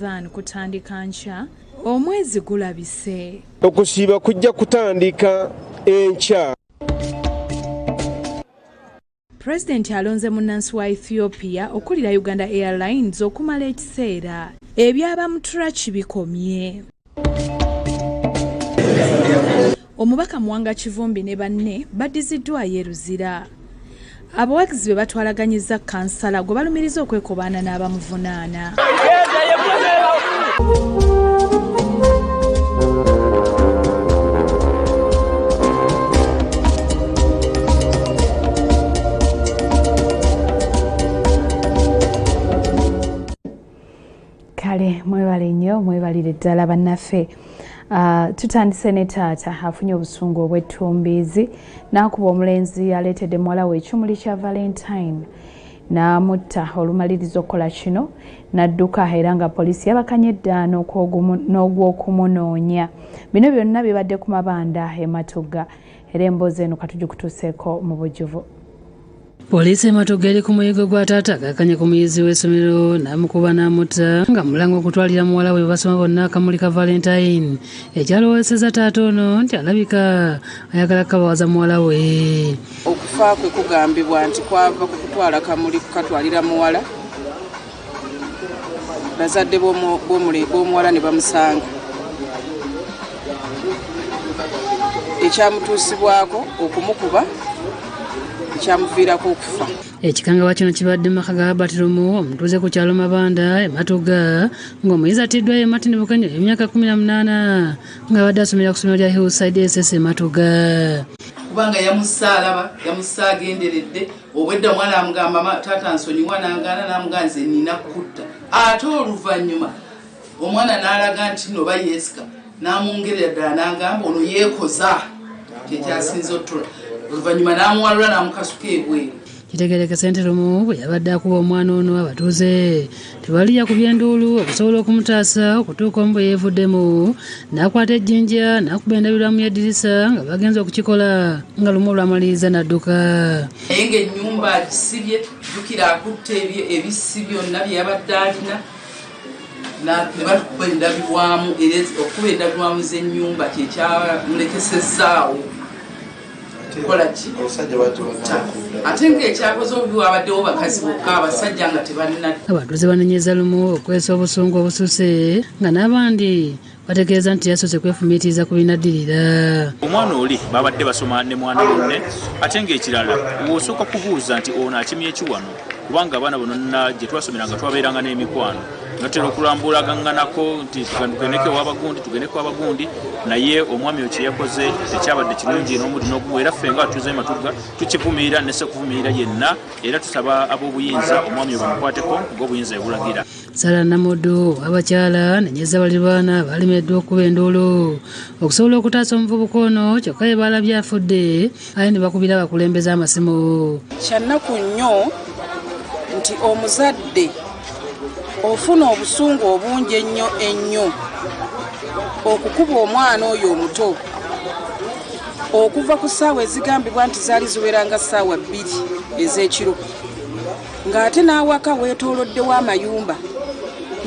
Ramadhan kutandika nkya, omwezi gulabise. Okusiiba kujja kutandika enkya. Pulezidenti alonze munnansi wa Ethiopia okulira Uganda Airlines okumala ekiseera. Ebyabamuturaki bikomye. Omubaka Muwanga Kivumbi ne banne baddiziddwayo e Luzira. Abawagizi be batwalaganyizza kansala gwe balumiriza okwekobaana n'abamuvunaana. Kale mwebale nnyo, mwebalire ddala bannaffe. Tutandise ne taata afunye obusungu obw'ettumbiizi n'akuba omulenzi aleetedde muwala we ekimuli kya Valentine n'amutta. Olumaliriza okukola kino n'adduka era nga poliisi yabakanye dda n'ogw'okumunoonya. Bino byonna bibadde ku mabanda e Matugga era emboozi eno katugikutuuseeko mu bujjuvu. Poliisi e Matugga eri ku muyigo gwa taata akakanye ku muyizi w'essomero n'amukuba n'amutta nga mulanga okutwalira muwala we basoma bonna akamuli ka Valentine, ekyalowoozesezza taata ono nti alabika ayagala kukabawaza muwala we. Okufa kwe kugambibwa nti kwava ku kutwala kamuli kukatwalira muwala, bazadde b'omuwala ne bamusanga, ekyamutuusibwako okumukuba ekyamuviirako okufa. Ekikangabwa kino kibadde mu maka ga Herbert Lumu, omutuuze ku kyalo Mabanda e Matugga, ng'omuyizi attiddwa ye Martin Bukenya ow'emyaka 18 ng'abadde asomera ku ssomero lya Hillside SS e Matugga. Kubanga yamussa alaba, yamussa agenderedde, obwedda omwana amugamba taata nsonyiwa, n'agaana, n'amugamba nze nnina kukutta. Ate oluvannyuma omwana n'alaga nti nno oba yeesika, n'amwongerera ddala n'agamba ono yeekoza, kyekyasinze ottula. Oluvannyuma n'amuwalula n'amukasuka ebweru. Kitegeerekese nti Lumu bwe yabadde akuba omwana ono, abatuuze tebali yakubye enduulu okusobola okumutaasa okutuuka omu bwe yeevuddemu n'akwata ejjinja n'akuba endabirwamu y'eddirisa nga bagenze okukikola nga Lumu olwamaliriza n'adduka. Naye ng'ennyumba agisibye, jjukira akutte ebissi byonna bye yabadde alina, ne batukuba endabirwamu, era okukuba endabirwamu z'ennyumba kye kyamulekesezaawo. Kola ki? Ate ng'ekyakoze obubi wabaddewo bakazi bokka, abasajja nga tebalina. Abatuuze banenyeza Lumu okwesa obusungu obususe nga n'abandi bategeeza nti yasoose kwefumiitiriza ku binaddirira. Omwana oli babadde basoma ne mwana munne, ate ng'ekirala w'osooka kubuuza nti ono akimye ki wano, kubanga abaana bonna gye twasomeranga twabeeranga n'emikwano nga tutera okulambulaganganako nti tugendeko ewabagundi, tugendeko ewabagundi, naye omwami oyo kye yakoze tekyabadde kirungi n'omuddi n'ogumu, era ffe nga abatuuze b'e Matugga tukivumirira ne ssekuvumirira yenna, era tusaba ab'obuyinza omwami oyo bamukwateko ng'obuyinza bwe bulagira. Sarah Namudu abakyala nenyeza balirwana balemeddwa okuba enduulu okusobola okutaasa omuvubuka ono, kyokka bye baalabye afudde aye ne bakubira abakulembeze amasimu. Kya nnaku nnyo nti omuzadde ofuna obusungu obungi ennyo ennyo okukuba omwana oyo omuto okuva ku ssaawa ezigambibwa nti zaali ziwera nga ssaawa 2 ez'ekiro, ng'ate n'awaka weetooloddewo amayumba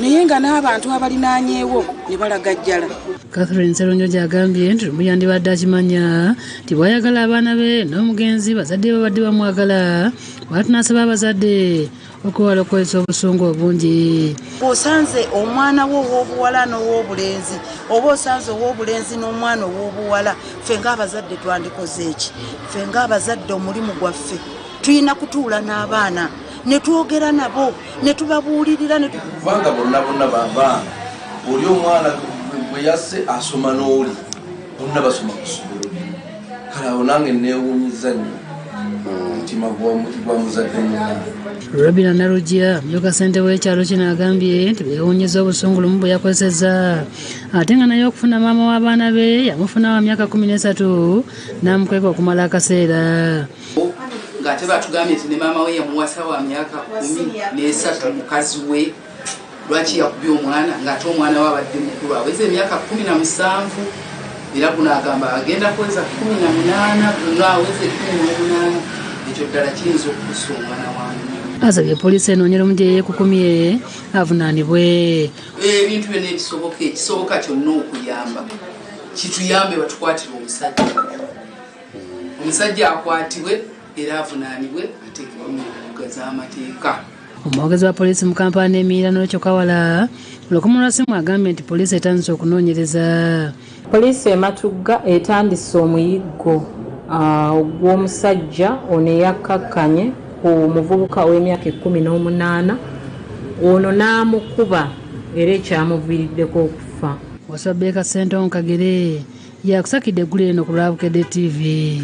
naye nga n'abantu abalinaanyeewo ne balagajjala. Catherine Sserunjogi agambye nti Lumu yandibadde akimanya nti bw'ayagala abaana be n'omugenzi bazadde be babadde bamwagala, bw'atyo n'asaba abazadde okwewala okukozesa obusungu obungi. Osanze omwana wo ow'obuwala n'ow'obulenzi, oba osanze ow'obulenzi n'omwana ow'obuwala, ffe ng'abazadde twandikoze ki? Ffe ng'abazadde omulimu gwaffe tulina kutuula n'abaana ne twogera nabo ne tubabuulirira ne kubanga bonna bonna babaana, oli omwana gwe yasse asoma n'oli, bonna basoma ku ssomero limu. Kale awo nange neewuunyizza nnyo omutima gwa muzadde munnange. Robina Nalugya amyuka ssentebe w'ekyalo kino agambye nti beewuunyizza obusungu Lumu bwe yakozesezza, ate nga naye okufuna maama w'abaana be yamufuna wa myaka 13 n'amukweka okumala akaseera. Ng'ate batugambye nti ne maama we yamuwasa wa myaka 13 mukazi we, lwaki yakubye omwana ng'ate omwana we abadde mukulu aweza emyaka 17, era guno agamba agenda kuweza 18, guno aweza 18. Ekyo ddala kiyinza okukusa omwana wa munne. Asabye poliisi enoonyera omu gye yeekukumye avunaanibwe. Ebintu byonna ebisoboka, ekisoboka kyonna okuyamba kituyambe batukwatire omusajja. Omusajja akwatibwe era avunaanibwe, ateekebwe mu mbuga z'amateeka. Omwogezi wa poliisi mu Kampala n'emiriraano Rachel Kawala lukumu lwa ssimu agambye nti poliisi etandise okunoonyereza. Poliisi e Matugga etandise omuyiggo ogw'omusajja ono eyakkakkanye ku muvubuka ow'emyaka 18 ono n'amukuba era ekyamuviiriddeko okufa. Wasabbeeka Ssentongo Kagere yakusakidde eggulire eno ku lwa Bukedde TV.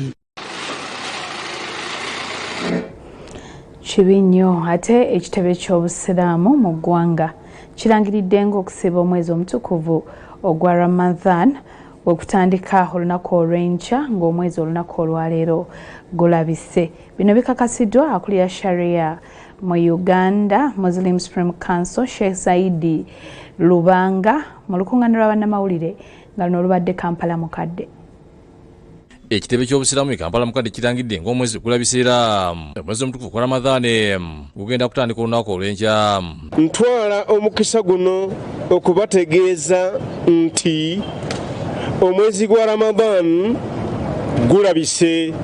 Kibi nnyo ate ekitebe ky'Obusiraamu mu ggwanga kirangiridde ng'okusiiba omwezi omutukuvu ogwa Ramadhan wekutandika olunaku olw'enkya ng'omwezi olunaku olwaleero gulabise. Bino bikakasiddwa akulira Sharia mu Uganda Muslim Supreme Council Sheikh Saidi Lubanga mu lukuŋŋaana lwa bannamawulire nga luno lubadde Kampala Mukadde. Ekitebe ky'Obusiraamu e Kampala Mukadde kirangidde ng'omwezi gulabise era omwezi omutukuvu kwa Ramadhan gugenda kutandika olunaku olw'enkya. Ntwala omukisa guno okubategeeza nti omwezi gwa Ramadhan gulabise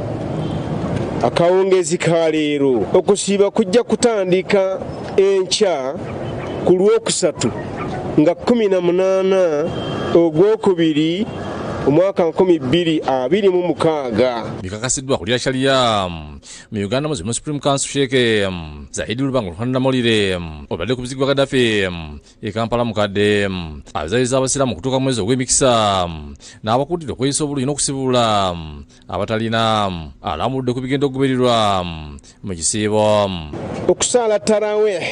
akawungezi ka leero. Okusiiba kujja kutandika enkya ku Lwokusatu nga 18 Ogwokubiri omwaka 2026. Bikakasiddwa kulya Sharia mu Uganda Muslim Supreme Council Sheikh Zahidi Lubanga Luhanamulire obadde ku buzigi bwa Gaddafi e Kampala Mukadde abizayiza abasiraamu okutuuka mu mwezi ogw'emikisa n'abakuutira okweyisa obulungi n'okusibula abatalina. Alamudde ku bigenda okugobererwa mu kisiibo. Okusaala tarawih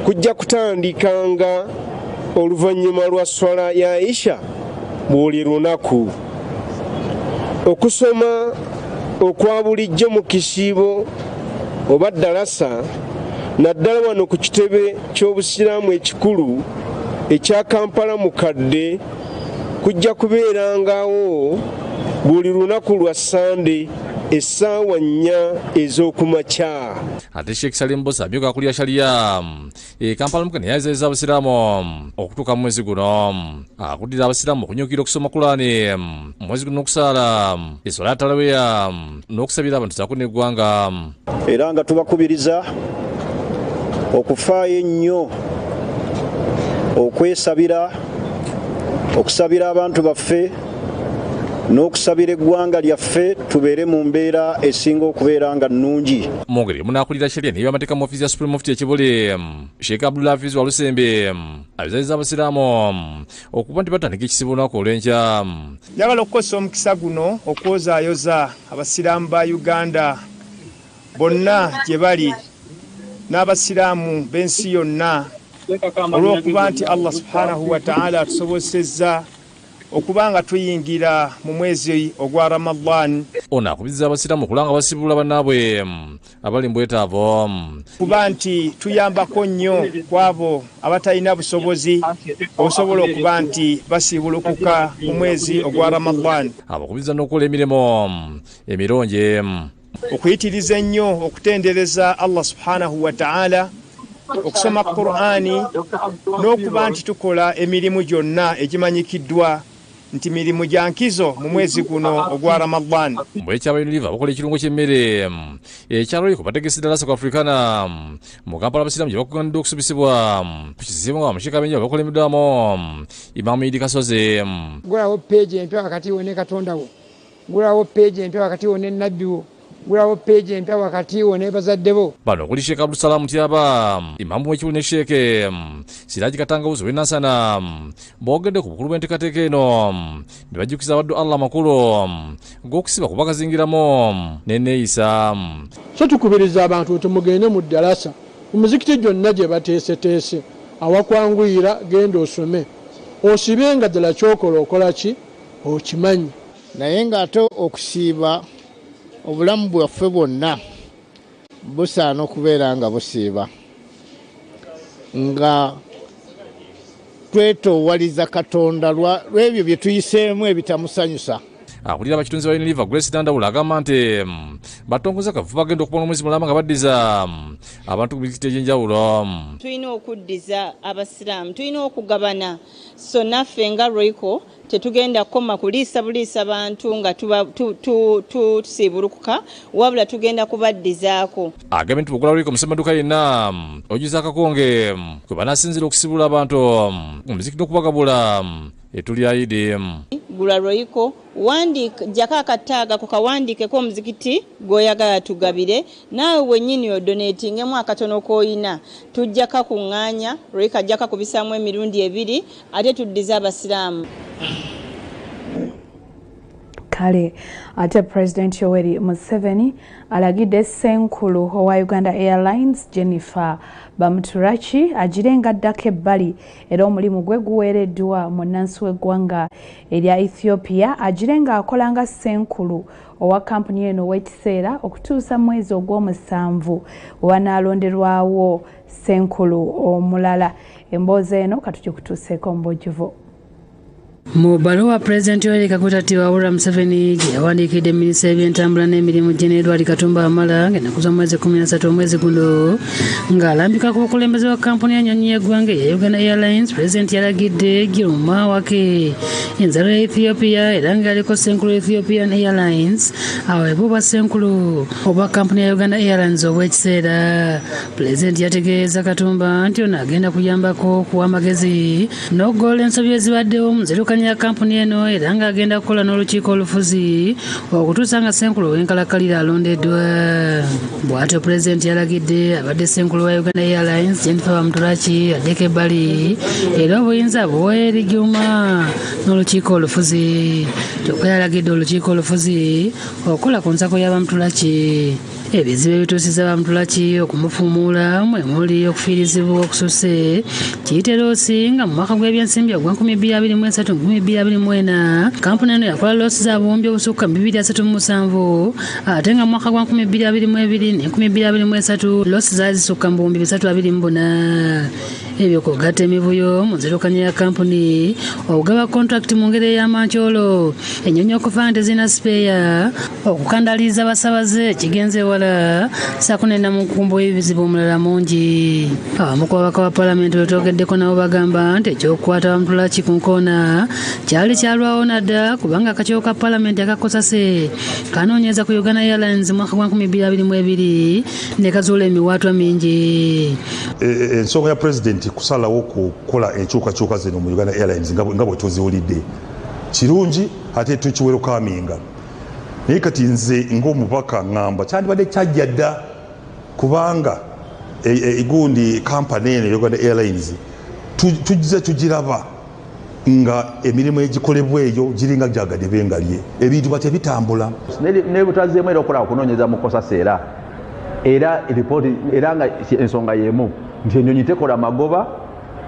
kujja kutandikanga oluvannyuma lwa swala ya Isha buli lunaku. Okusoma okwa bulijjo mu kisiibo oba ddalasa naddala wano ku kitebe ky'Obusiraamu ekikulu ekya Kampala Mukadde kujja kubeerangawo buli lunaku lwa Ssande essaawa 4 ez'okumakya. Ate Sheikh Salim Bbosa amyuka akulira Sharia e Kampala Mukadde yayazayiza abasiraamu okutuuka mu mwezi guno. Akuddira abasiraamu okunyukira okusoma Kulaani mu mwezi guno n'okusaala eswala ya talaweya n'okusabira abantu ssaako n'eggwanga. Era nga tubakubiriza okufaayo ennyo okwesabira, okusabira abantu baffe n'okusabira eggwanga lyaffe tubeere mu mbeera esinga okubeera nga nnungi. Mu ngeri emu n'akulira Sharia n'ebyamateeka mu ofiisi ya Supreme Mufti e Kibuli, Sheikh Abdulhafiz Walusembe abizayiza abasiraamu okuba nti batandika ekisiibo olunaku olw'enkya. Njagala okukozesa omukisa guno okwozaayoza abasiraamu ba Uganda bonna gye bali n'abasiraamu b'ensi yonna olw'okuba nti Allah subhanahu wa ta'ala atusobosezza okuba nga tuyingira mu mwezi ogwa Ramadan. Ono akubiriza abasiraamu okulanga basibula bannaabwe abali mu bwetaavu. Kuba nti tuyambako nnyo ku abo abatalina busobozi obusobola okuba nti basiibulukuka mu mwezi ogwa Ramadan. Abakubiriza n'okukola emirimu emirungi. Okuyitiriza ennyo okutendereza Allah subhanahu wa ta'ala, okusoma Qur'ani n'okuba nti tukola emirimu gyonna egimanyikiddwa nti mirimu gya nkizo mu mwezi guno ogwa Ramadan. Mbwe Unilever bakola ekirungo ky'emmere ekyalo ku bategesi ddala ku Africana mu Kampala abasiraamu gye bakuganidde okusubisibwa ku kizibu nga bamusheeka ab'enjawulo bakulembeddwamu Imam Idi Kasozi. Gulawo peegi empya wakati wo ne Katonda wo, gulawo peegi empya wakati wo ne Nabbi wo, gulawo peegi empya wakati wo ne bazadde bo. Bano okuli Sheikh Abdulsalam Tyaba, Imam w'Ekibuli ne Sheikh Siraji Katangawuzi ow'e Nansana boogedde ku bukulu bw'enteekateeka eno ne bajjukiza abaddu Allah amakulu g'okusiba kuba kazingiramu n'enneeyisa. So tukubiriza abantu nti mugende mu ddalasa mu mizikiti gyonna gye bateeseteese, awakwanguyira genda osome, osibe nga ddala ky'okola okola ki okimanyi. Naye ng'ate okusiiba obulamu bwaffe bwonna busaana okubeera nga busiiba, nga twetoowaliza Katonda lw'ebyo bye tuyiseemu ebitamusanyusa. Akulira abakitunzi ba Unilever Grace Nandawula agamba nti batongoza kafuba bagenda okubona omwezi mulamba nga baddiza abantu ku mizikiti egy'enjawulo. Tulina okuddiza abasiraamu, tulina okugabana, so naffe nga Royco tetugenda kukoma kuliisa buliisa bantu nga tusiibulukuka, wabula tugenda kubaddizaako. Agambye nti bw'ogula Royco mu ssemaduuka yenna ojuza akakonge kwe banaasinziira okusibula abantu mu mizikiti n'okubagabula ettu lya Idi. Gula Royco, jjako akataaga ko kawandiikeko omuzikiti gw'oyagala tugabire, naawe wennyini odoneetingemu akatono k'oyina, tujja kakuŋŋaanya, Royco ajja kakubisaamu emirundi ebiri ate tuddize abasiraamu. Kale ate President Yoweri Museveni alagidde ssenkulu owa Uganda Airlines Jennifer Bamuturaki agire ng'addako ebbali era omulimu gwe guweereddwa munnansi w'eggwanga erya Ethiopia agire ng'akola nga ssenkulu owa kampuni eno ow'ekiseera okutuusa mwezi ogw'omusanvu we banaalonderwawo ssenkulu omulala. Emboozi eno katugikutuuseeko mu bujjuvu. Mu bbaluwa Pulezidenti Yoweri Kaguta Tibuhaburwa Museveni gye yawandiikidde minisita w'ebyentambula n'emirimu Gen. Edward Katumba Wamala ng'ennaku z'omwezi 13 omwezi guno ng'alambika ku bukulembeze bwa kkampuni y'ennyonyi y'eggwanga eya Uganda Airlines, Pulezidenti yalagidde Girma Wake enzaalwa ya Ethiopia era ng'aliko ssenkulu wa Ethiopian Airlines aweebwe obwa ssenkulu obwa kkampuni ya Uganda Airlines obw'ekiseera. Pulezidenti yategeeza Katumba nti ono agenda kuyambako okuwa amagezi n'okugolola ensobi ezibaddewo mu nzirukanya ya kampuni eno era ng'agenda kukola n'olukiiko olufuzi okutuusa nga ssenkulu ow'enkalakkalira alondeddwa. Bw'atyo Pulezidenti yalagidde abadde ssenkulu wa Uganda Airlines Jennifer Bamuturaki addeko ebbali era obuyinza buwe eri Juma n'olukiiko olufuzi. Kyokka yalagidde olukiiko olufuzi okukola ku nsako ya Bamuturaki. Ebizibu ebituusiza Bamutulaki okumufuumuula mwe muli okufiirizibwa okususse kiyite loosi nga mu mwaka gw'ebyensimbi ogwa 2023 2024 kampuni eno yakola loosi za buwumbi obusukka mu 237 ate nga mu mwaka gwa 2022 ne 2023 loosi zaali zisukka mu buwumbi 324. Ebyo kw'ogatta emivuyo mu nzirukanya ya kampuni, okugaba kontrakiti mu ngeri ey'amankyolo, ennyonyi okufa nti tezirina sipeeya, okukandaaliriza abasabaze ekigenze ewala ssaako ne namukumbo w'ebizibu omulala mungi. Abamu ku babaka ba palamenti be twogeddeko nabo bagamba nti ekyokukwata Bamutulaki ku nkoona kyali kyalwawo na dda kubanga akakiiko ka palamenti akakosase kanoonyereza ku Uganda Airlines mu mwaka gwa 2022 ne kazuula emiwaatwa mingi. Ensonga ya pulezidenti kusalawo kukola enkyukakyuka zino mu Uganda Airlines nga bwe tuziwulidde kirungi ate tukiwerukaminga, naye kati nze ng'omubaka ŋŋamba kyandibadde kyajja dda kubanga egundi kampani eno Uganda Airlines tujja tugiraba nga emirimu egikolebwa eyo giringa gyagadde bengalye ebintu batya bitambula. Ne butazeemu era okukola okunoonyereza mu kosasa era ripooti era nga ensonga y'emu nti ennyonyi tekola magoba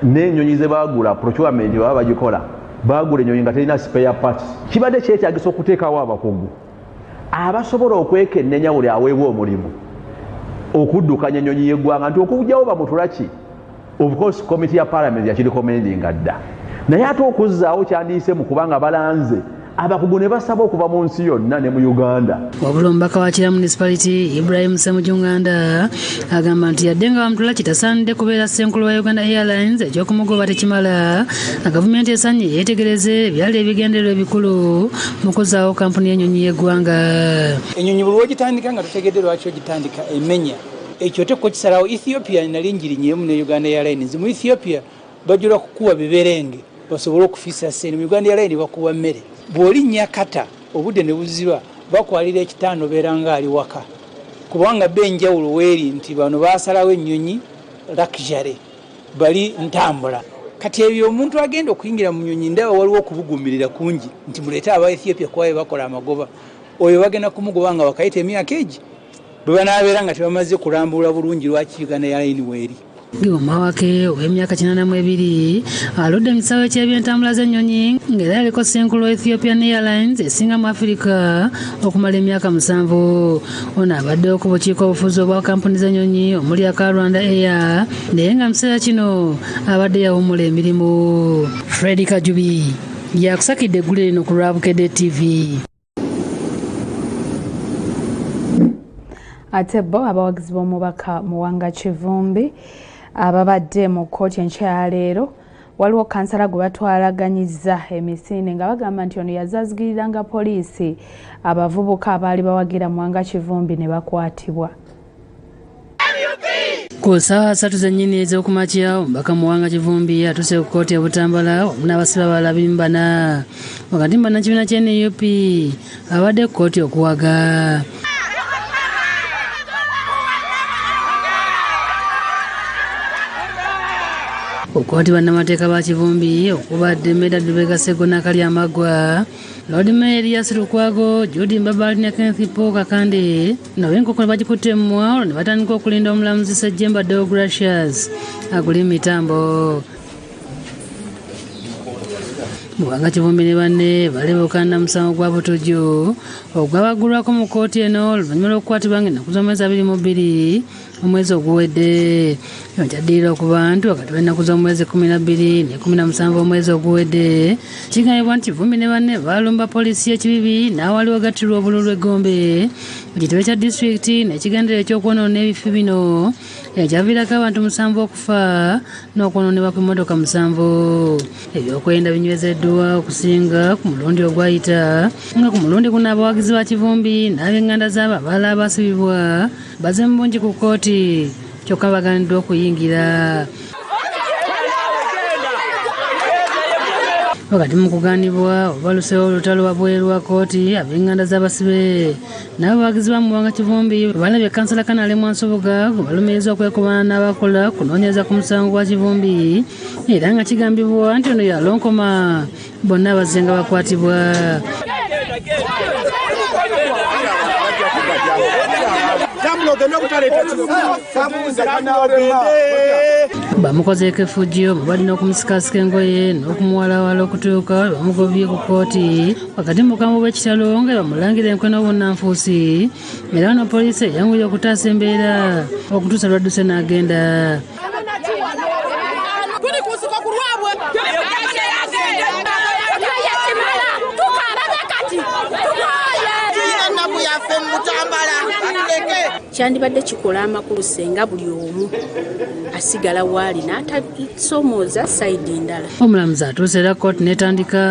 n'ennyonyi ze baagula procurement baba bagikola baagula ennyonyi nga terina spare parts. Kibadde kyetaagisa okuteekawo abakugu abasobola okwekennenya buli aweebwa omulimu okuddukanya ennyonyi y'eggwanga nti okugyawo Bamutulaki, of course committee ya parliament yakirikomendinga dda, naye ate okuzzaawo kyandiyise mu kubanga balanze abakugu ne basaba okuva mu nsi yonna ne mu Uganda. Wabula omubaka wa Kira Municipality Ibrahim Ssemujju-Nganda agamba nti yadde nga Bamutulaki tasaanidde kubeera ssenkulu wa Uganda Airlines, eky'okumugoba tekimala. Gavumenti esaanye yeetegereze ebyali ebigendererwa ebikulu mu kuzzaawo kampuni y'ennyonyi y'eggwanga. Ennyonyi buli lw'ogitandika nga totegedde lwaki ogitandika emenya, ekyo oteekwa okukisalawo. Ethiopia nali ngirinyeemu ne Uganda Airlines. Mu Ethiopia bajula kukuwa biberenge basobole okufiisa ssente, mu Uganda Airlines bakuwa mmere. Bw'olinnya kata obudde ne buziba bakwalira ekitanda obeera ng'ali waka, kubanga bo enjawulo weeri nti bano baasalawo ennyonyi luxury bali ntambula. Kati ebyo omuntu agenda okuyingira mu nnyonyi ndaba waliwo okubuguumirira kungi nti muleete aba Ethiopia kuba be bakola amagoba, oyo bagenda kumugoba nga bakayita emyaka egi bwe banaabeera nga tebamaze kulambulula bulungi lwaki Uganda Airlines weeri. Girma Wake ow'emyaka 82 aludde mu kisaawe ky'ebyentambula z'ennyonyi ng'era yaliko ssenkulu wa Ethiopian Airlines esinga mu Afirika okumala emyaka 7. Ono abaddewo ku bukiiko obufuzi obwa kampuni z'ennyonyi omuli aka Rwanda Air, naye nga mu kiseera kino abadde yawummula emirimu. Fred Kajubi yakusakidde eggulire lino ku lwa Bukedde TV. Ate bo abawagizi b'omubaka Muwanga Kivumbi ababadde mu kkooti enkya ya leero, waliwo kansala gwe batwalaganyizza emisinde nga bagamba nti ono yazazigiriranga poliisi abavubuka abaali bawagira Muwanga Kivumbi ne bakwatibwa. Ku ssaawa 3 zennyini ez'okumakya, omubaka Muwanga Kivumbi atuuse ku kkooti e Butambala wamu n'abasibe abalala 24 wakati mu bannakibiina kya NUP abadde ku kkooti okuwaga. Ku kkooti bannamateeka ba Kivumbi okubadde Medard Lubega Sseggona Kalyamaggwa, Lord Mayor Erias Lukwago, Jude Mbabaali ne Kenneth Paul Kakande nabo enkoko ne bagikutte mu mwalo ne batandika okulinda omulamuzi Ssejjemba Deogratias agule emitambo. Muwanga Kivumbi ne banne balebuuka musango gwa butujju ogwabaggulwako mu kkooti eno oluvannyuma lw'okukwatibwa ng'ennaku z'omwezi 22 omwezi oguwedde. Kino kyaddirira okuba nti wakati w'ennaku z'omwezi 12 ne 17 omwezi oguwedde kigambibwa nti Kivumbi ne banne baalumba poliisi y'e Kibibi n'awali wagattirwa obululu e Gombe mu kitebe kya disitulikiti n'ekigendererwa eky'okwonoona ebifo bino ekyaviirako abantu 7 okufa n'okwonoonebwa kw'emmotoka 7. Ebyokwerinda binywezeddwa okusinga ku mulundi ogwayita, nga ku mulundi guno abawagizi ba Kivumbi n'ab'enganda zaabo abalala abaasibibwa bazze mu bungi ku kkooti kyokka bagaaniddwa okuyingira. Wakati mu kugaanibwa obaluseewo olutalo wabweru wa kkooti, ab'enganda z'abasibe n'abawagizi ba Muwanga Kivumbi balabye kansala Kanaale Mwansubuga gwe balumiriza okwekubana n'abakola kunoonyereza ku musango gwa Kivumbi, era nga kigambibwa nti ono yalonkoma bonna abazze nga bakwatibwa. Bamukozeeko effujjo mubadde n'okumusikasika engoye n'okumuwalawala okutuuka bamugobye ku kkooti wakati mu bukambwe bw'ekitalo nga bamulangira enkwe n'obunnanfuusi, era wano poliisi eyanguye okutaasa embeera okutuusa lwadduse n'agenda. Kyandibadde kikola amakulu singa buli omu asigala waali n'atasoomooza sayidi ndala. Omulamuzi atuuse era kkooti n'etandika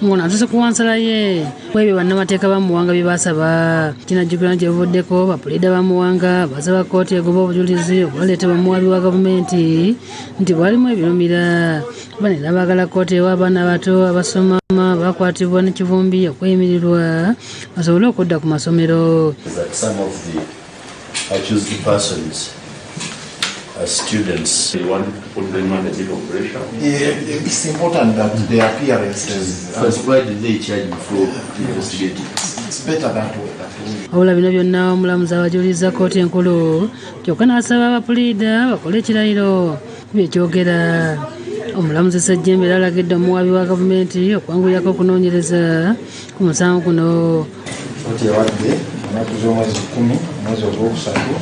ng'ono atuuse ku wansala ye ku ebyo bannamateeka ba Muwanga bye baasaba. Kinajjukirwa nti ebuvuddeko bapuliida ba Muwanga basaba kkooti egoba obujulizi obwaleetebwa omuwaabi wa gavumenti nti bwalimu ebirumira. Bano era baagala kkooti ewa abaana abato abasoma bakwatibwa ne Kivumbi okweyimirirwa basobole okudda ku masomero. That some of the accused persons are students. You want to put them under a bit of pressure? Yeah, it's important that their appearances. First, why did they charge before investigating? It's better that way. That way. Wabula bino byonna omulamuzi abajuliza kkooti enkulu kyokka n'asaba abapuliida bakole ekirayiro ku byekyogera. Omulamuzi Ssejjembe era alagidde omuwaabi wa gavumenti okwanguyako okunoonyereza ku musango guno. Kkooti ewadde ennaku z'omwezi 10 omwezi ogwokusatu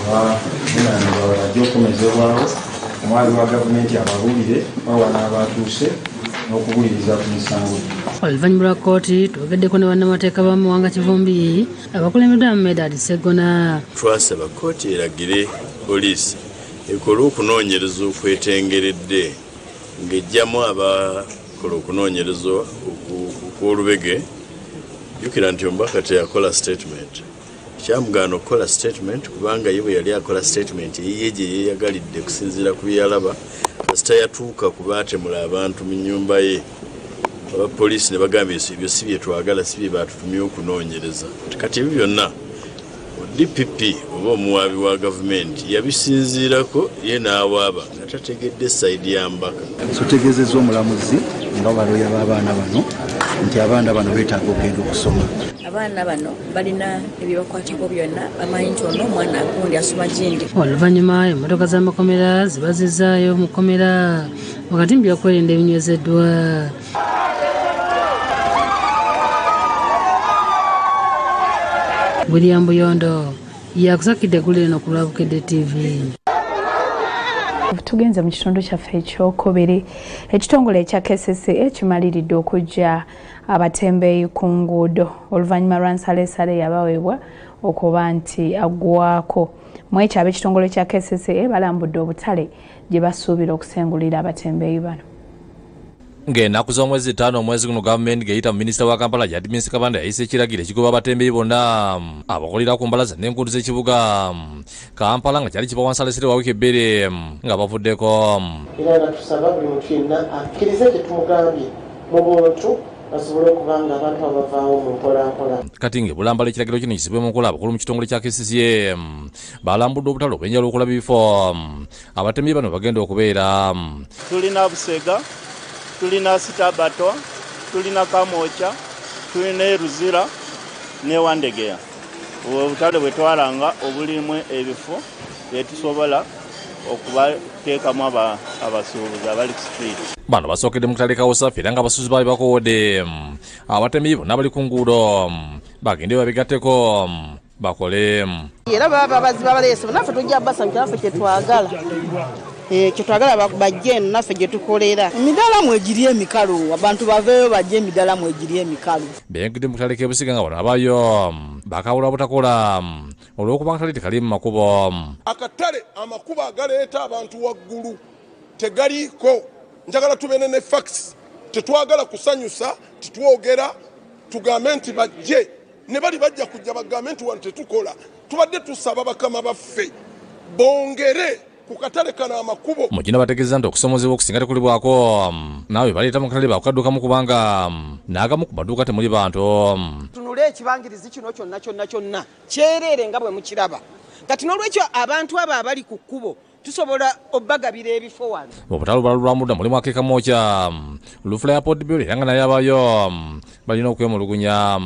abavunaanibwa bajja okukomezebwawo omuwaabi wa gavumenti ababuulire bawa n'abaatuuse n'okubuliriza ku misango. Oluvannyuma lwa kkooti twogeddeko ne bannamateeka ba Muwanga Kivumbi abakulembeddwa Medard Sseggona. Twasaba kkooti eragire poliisi ekole okunoonyereza okwetengeredde ng'eggyamu abakola okunoonyereza okw'olubege. Jjukira nti omubaka teyakola statement. Kyamugaana okukola statement kubanga ye bwe yali akola statement eyiye gye yeeyagalidde kusinziira ku bye yalaba, kasita yatuuka ku baatemula abantu mu nnyumba ye abapoliisi ne bagamba ebyo si bye twagala, si bye baatutumye okunoonyereza. Kati ebyo byonna DPP oba omuwaabi wa gavumenti yabisinziirako ye n'awaaba nga tategedde sayidi ya mbaka. Tutegeezezza omulamuzi nga balooya b'abaana bano nti abaana bano beetaaga okugenda okusoma. Abaana bano balina ebibakwatako byonna, bamanyi nti ono omwana gundi asoma gindi. Oluvannyuma emmotoka z'amakomera zibazizzaayo mu kkomera wakati mu byokwerinda ebinywezeddwa. William Buyondo yakusakidde eggulire eno ku lwa Bukedde TV. Tugenze mu kitundu kyaffe ekyokubiri. Ekitongole ekya KCCA kimaliridde okuggya abatembeeyi ku nguudo oluvannyuma lwa nsalesale yabaweebwa okuba nti aggwako. Mu ekyo ab'ekitongole kya KCCA balambudde obutale gye basuubira okusengulira abatembeeyi bano. Ng'ennaku z'omwezi 5 omwezi guno, gavumenti ng'eyita mu minisita wa Kampala Yadmins Kabanda yayisa ekiragiro ekigoba abatembeeyi bonna abakolera ku mbalaza n'enguudo z'ekibuga Kampala, nga kyali kibawa nsalesere wa wiiki 2 nga bavuddeko. Era nga tusaba buli muntu yenna akkirize kye tumugambye mu buntu, basobole okuba nga abantu abavaawo mu mpolampola. Kati ng'ebulambala ekiragiro kino kisibwe mu nkola, abakulu mu kitongole kya KCCA balambudde obutale obw'enjawulo okulaba ebifo abatembeeyi bano bagenda okubeera. Tulina Busega, tulina Sitabato, tulina Kamwokya, tulina Eruzira ne Wandegeya. Obutale bwe twalanga obulimu ebifo byetusobola okubateekamu abasuubuzi abali ku street. Bano basookedde mu katale ka Wasafi era nga abasuubuzi baali bakoowodde abatembeeyi bonna bali ku nguudo bagende babigatteko bakole. Era baba baziba baleese, naffe tujja basanyukira, naffe kyetwagala kyetwagala bajje eno naffe gye tukolera. Emidaala mwegiri emikalu, abantu baveeyo bajje, emidaala mwegiri emikalu. Beyengedde mu katale k'e Busiga nga bano abayo bakawula butakola olw'okuba akatale tekali mu makubo. Akatale amakubo agaleeta abantu waggulu tegaliiko. Njagala tubeere ne facts, tetwagala kusanyusa, titwogera tugambe nti bajje ne bali bajja kujja bagambe nti wano tetukola. Tubadde tusaba bakama baffe bongere ku katale kano amakubo. Mu kino bategeeza nti okusomozebwa okusinga tekulibwako naawe baleeta mu katale bakukaddukamu, kubanga n'agamu ku maduuka temuli bantu. Tunule ekibangirizi kino kyonna kyonna kyonna kyereere nga bwe mukiraba kati. N'olwekyo abantu abo abali ku kkubo tusobola obbagabira ebifo wano. Obutale obulala lwamudda mulimu ak'e Kamwokya, Lufula ya Port Bell, era nga naye abayo balina okwemulugunya.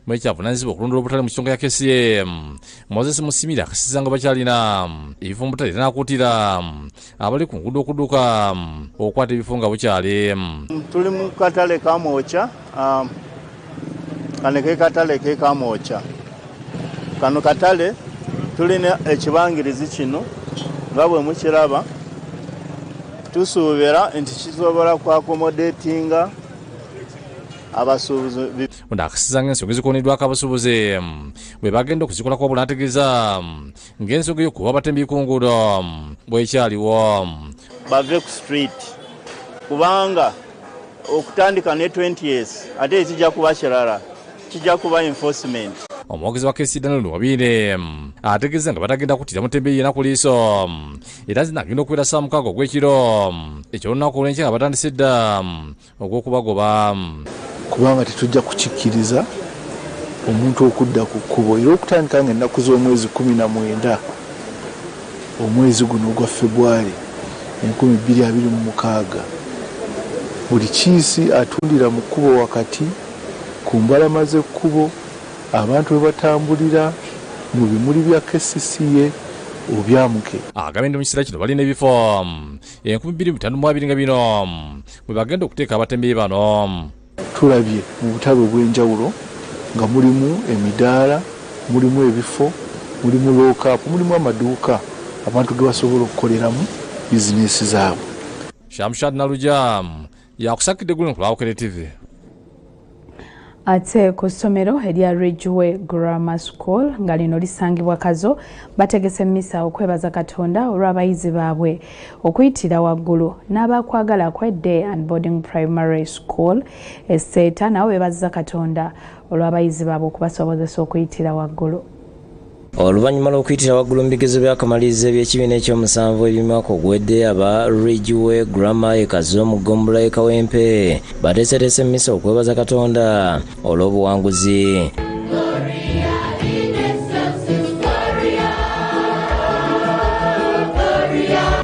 Mwekyavunanyizibwa okulondoola obutale mu kitongole ya KCCA, Moses Musimire, akasiza nga bakyalina ebifo mu butale era n'akuutira abali ku nguudo okudduka okukwata ebifo nga bukyali. Tuli mu katale Kamwokya. Kano ke katale ke Kamwokya. Kano katale tulina ekibangirizi kino nga bwe mukiraba. Tusuubira nti kisobola kwaccommodatinga abasuubuzi. Ono akasiza ng'ensonga ezikoneddwako abasuubuzi bwe bagenda okuzikolako, wabula n'ategeeza ng'ensonga ey'okuba abatembeeyi ku nguudo bwekyaliwo. Bave ku street, kubanga okutandika ne 20s ate ekijja kuba kirala, kijja kuba enforcement. Omwogezi wa KCCA Daniel Wabiine ategeeza nga batagenda kuttira mutembeeyi yenna ku liiso, era zino agenda okubeera saa 6 ogw'ekiro ekyolunaku olw'enkya nga batandise dda ogw'okubagoba. Kubanga tetujja kukikkiriza omuntu okudda ku kkubo, era okutandika nga ennaku z'omwezi 19 omwezi guno ogwa Febwali 2026, buli kiisi atundira mu kkubo wakati, ku mbalama z'ekkubo, abantu we batambulira, mu bimuli bya KCCA, obyamuke. Agambye nti mu kiseera kino balina ebifo 2520, nga bino bwe bagenda okuteeka abatembeeyi bano. Tulabye mu butale obw'enjawulo nga mulimu emidaala, mulimu ebifo, mulimu lockup, mulimu amaduuka abantu ge basobola okukoleramu bizinesi zaabwe. Shamshad Naluja yakusakidde guno ku Lwawokere TV. Ate ku ssomero erya Ridgeway Grammar School, nga lino lisangibwa Kazo, bategese mmisa okwebaza Katonda olw'abayizi baabwe okuyitira waggulu. N'abakwagala kwe Day and Boarding Primary School Eseeta nabo beebaziza Katonda olw'abayizi baabwe okubasobozesa okuyitira waggulu. Oluvannyuma lw'okuyitira waggulu mu bigezo by'akamalirizo eby'ekibiina ekyomusanvu eby'omwaka oguwedde, aba Ridgeway Grammar e Kazo mu ggombolola e Kawempe bateeseteese emmisa okwebaza Katonda olw'obuwanguzi.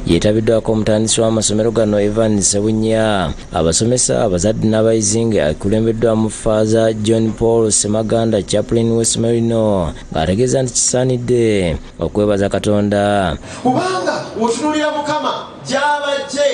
Yeetabiddwako omutandisi w'amasomero gano Evan Sebunya, abasomesa, abazadde n'abayizi, nga akulembeddwamu Faaza John Paul Semaganda, chaplain w'essomero lino, ng'ategeeza nti kisaanidde okwebaza Katonda. Kubanga otunulira Mukama gy'abajje,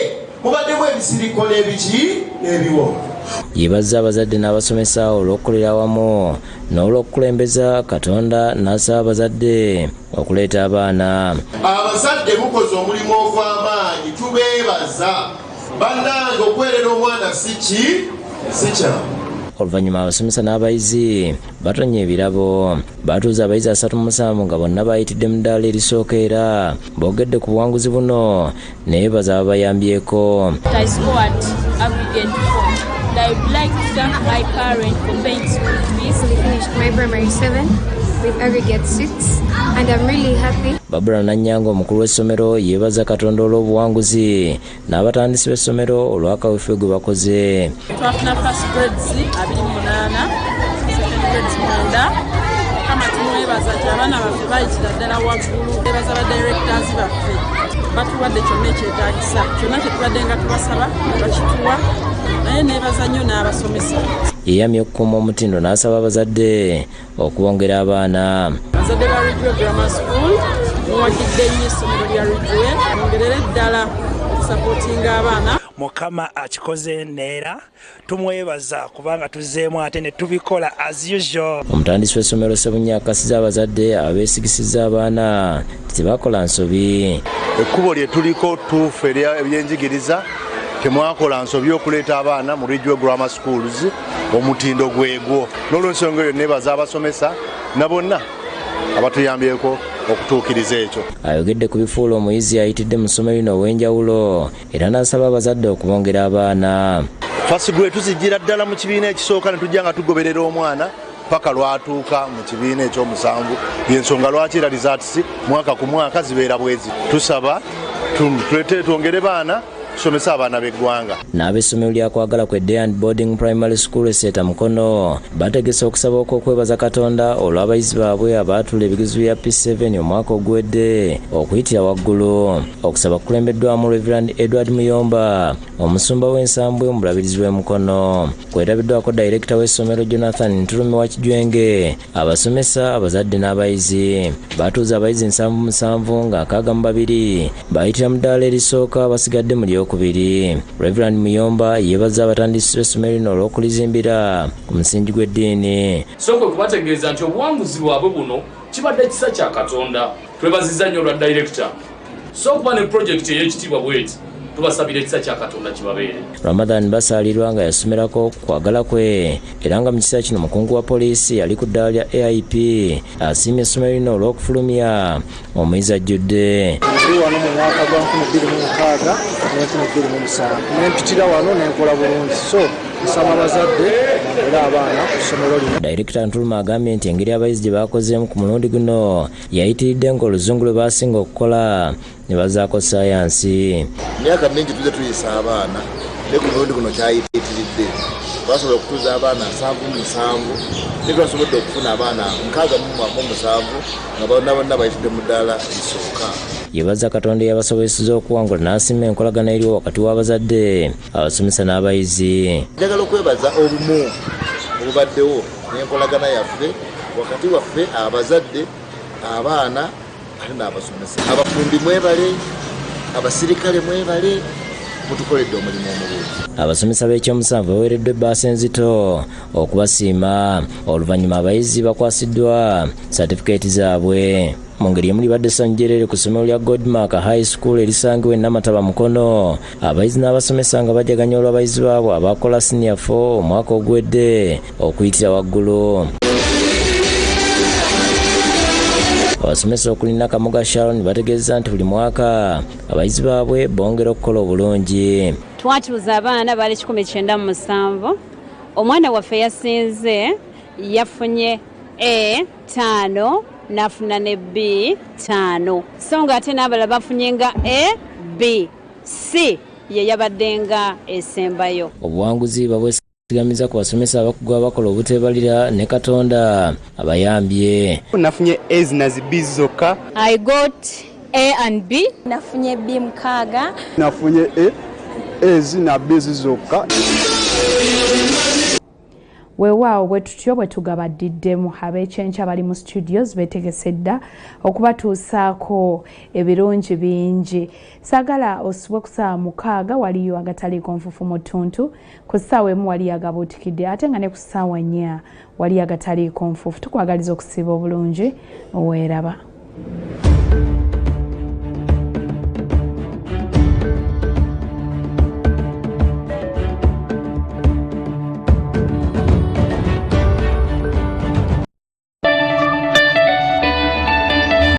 mubaddemu ebisiriko n'ebiki n'ebiwonvu. Yeebazza abazadde n'abasomesa olw'okukolera awamu n'olw'okukulembeza Katonda, n'asaba abazadde okuleeta abaana. Abazadde mukoze omulimu ogw'amaanyi, tubeebaza. Bannange, okwerera omwana si ki, si kyangu. Oluvannyuma abasomesa n'abayizi batonye ebirabo. Batuuza abayizi 37 nga bonna bayitidde mu ddaala erisooka era boogedde ku buwanguzi buno naye baza babayambyeko. I scored aggregate 4. And I would like to thank my parents for paying school fees. I finished my primary 7 with aggregate 6 and I'm really happy. Barbara Nanyanga omukulu w'essomero yeebaza Katonda olw'obuwanguzi n'abatandisi b'essomero olw'akaweefube gwe bakoze. Twafuna first grades 28, second grades 9. Mukama tumwebaza nti abaana baffe bayitira ddala waggulu. Twebaza ba directors baffe batuwadde kyonna ekyetaagisa, kyonna kye tubadde nga tubasaba bakituwa, naye neebaza nnyo n'abasomesa. Yeeyamye okukuuma omutindo n'asaba abazadde okubongera abaana. Abazadde ba Ridgeway Grammar School muwagidde nnyo essomero lya Ridgeway, mwongerere ddala okusapootinga abaana. Mukama akikoze neera tumwebaza kubanga tuzzeemu ate ne tubikola as usual. Omutandisi w'essomero Ssebunya akasiza abazadde abeesigisizza abaana tebakola nsobi. Ekkubo lye tuliko ttuufu ebyenjigiriza, temwakola nsobi okuleeta abaana mu Ridgeway Grammar Schools, omutindo gwegwo. N'olwensonga eyo neebaza abasomesa na bonna abatuyambyeko okutuukiriza ekyo. Ayogedde ku bifuula omuyizi ayitidde mu ssomero lino ow'enjawulo era n'asaba abazadde okubongera abaana. First grade tuzijjira ddala mu kibiina ekisooka ne tujja nga tugoberera omwana paka lwatuuka mu kibiina ekyomusanvu. Yensonga lwaki era results mwaka ku mwaka zibeera bwezi. Tusaba tulete twongere baana tusomese abaana b'eggwanga. N'ab'essomero lya Kwagala kwe Day and Boarding Primary School e Seeta Mukono bategese okusaba okw'okwebaza Katonda olw'abayizi baabwe abaatuula ebigezo bya P7 omwaka oguwedde okuyitira waggulu. Okusaba kukulembeddwamu Reverend Edward Muyomba, omusumba w'Ensambwe omulabirizi w'e Mukono. Kwetabiddwako dayirekita w'essomero Jonathan Ntulume wa Kijwenge, abasomesa, abazadde n'abayizi. Batuuza abayizi 77 nga 62 bayitira mu ddaala erisooka, basigadde mu lyokubiri. Reverend Muyomba yeebaza abatandisi b'essomero lino olw'okulizimbira ku musingi gw'eddiini. So kwe kubategeeza nti obuwanguzi bwabwe buno kibadde kisa kya Katonda. Twebazizza nnyo olwa dayirekita. So okuba ne pulojekiti ey'ekitiibwa bw'eti, tubasabira ekisa kya Katonda kibabeere. Ramadhan Basaalirwa nga yasomerako Kwagala kwe era nga mu kiseera kino mukungu wa poliisi yali ku ddaala lya AIP asiimye essomero lino olw'okufulumya omuyizi ajjudde. Ndi wano mu mwaka gwa 2006 ne 2007 ne mpitira wano ne nkola bulungi, so nsaba abazadde bongere abaana ku ssomero lino. Dayirekita Ntuluma agambye nti engeri abayizi gye bakozeemu ku mulundi guno yayitiridde ng'oluzungu lwe basinga okukola ne bazaako sayansi. Emyaka mingi tuzze tuyisa abaana naye ku mulundi guno kyayitiridde. Twasobola okutuuza abaana 77 naye twasobodde okufuna abaana 67 nga bonna bonna bayitidde mu ddaala lisooka. Yeebaza Katonda eyabasobozesezza okuwangula n'asiima enkolagana eriwo wakati w'abazadde, abasomesa n'abayizi. Njagala okwebaza obumu obubaddewo n'enkolagana yaffe wakati waffe abazadde, abaana ate n'abasomesa. Abafumbi mwebale, abasirikale mwebale, mutukoledde omulimu omulungi. Abasomesa b'ekyomusanvu baweereddwa ebbaasa enzito okubasiima. Oluvannyuma abayizi bakwasiddwa satifikeeti zaabwe. Mu ngeri emu libadde ssanyu jjereere ku ssomero lya Godmark High School erisangibwa e Namataba Mukono. Abayizi n'abasomesa nga bajaganya olw'abayizi baabwe abakola senior 4 omwaka oguwedde okuyitira waggulu. Abasomesa okuli Nakamuga Sharon bategeeza nti buli mwaka abayizi baabwe bongera okukola obulungi. Twatuuza abaana baali 197. Omwana waffe yasinze yafunye A 5 n'afuna ne B 5, so nga ate n'abalala bafunye nga A, B, C ye yabadde nga esembayo. Obuwanguzi babwesigamiza ku basomesa abakugu abakola obuteebalira ne Katonda abayambye. Nafunye A's na zi B's zokka. I got A and B. Nafunye B 6. Nafunye A, A's na B's zokka. Weewaawo bwe tutyo bwe tugabaddiddemu. Ab'ekyenkya bali mu studios beetegese dda okubatuusaako ebirungi bingi. Saagala osubwe ku ssaawa 6 waliyo agataliiko nfufu mu ttuntu, ku ssaawa 1 waliyo agabuutikidde, ate nga ne ku ssaawa 4 waliyo agataliiko nfufu. Tukwagaliza okusiiba obulungi, weeraba.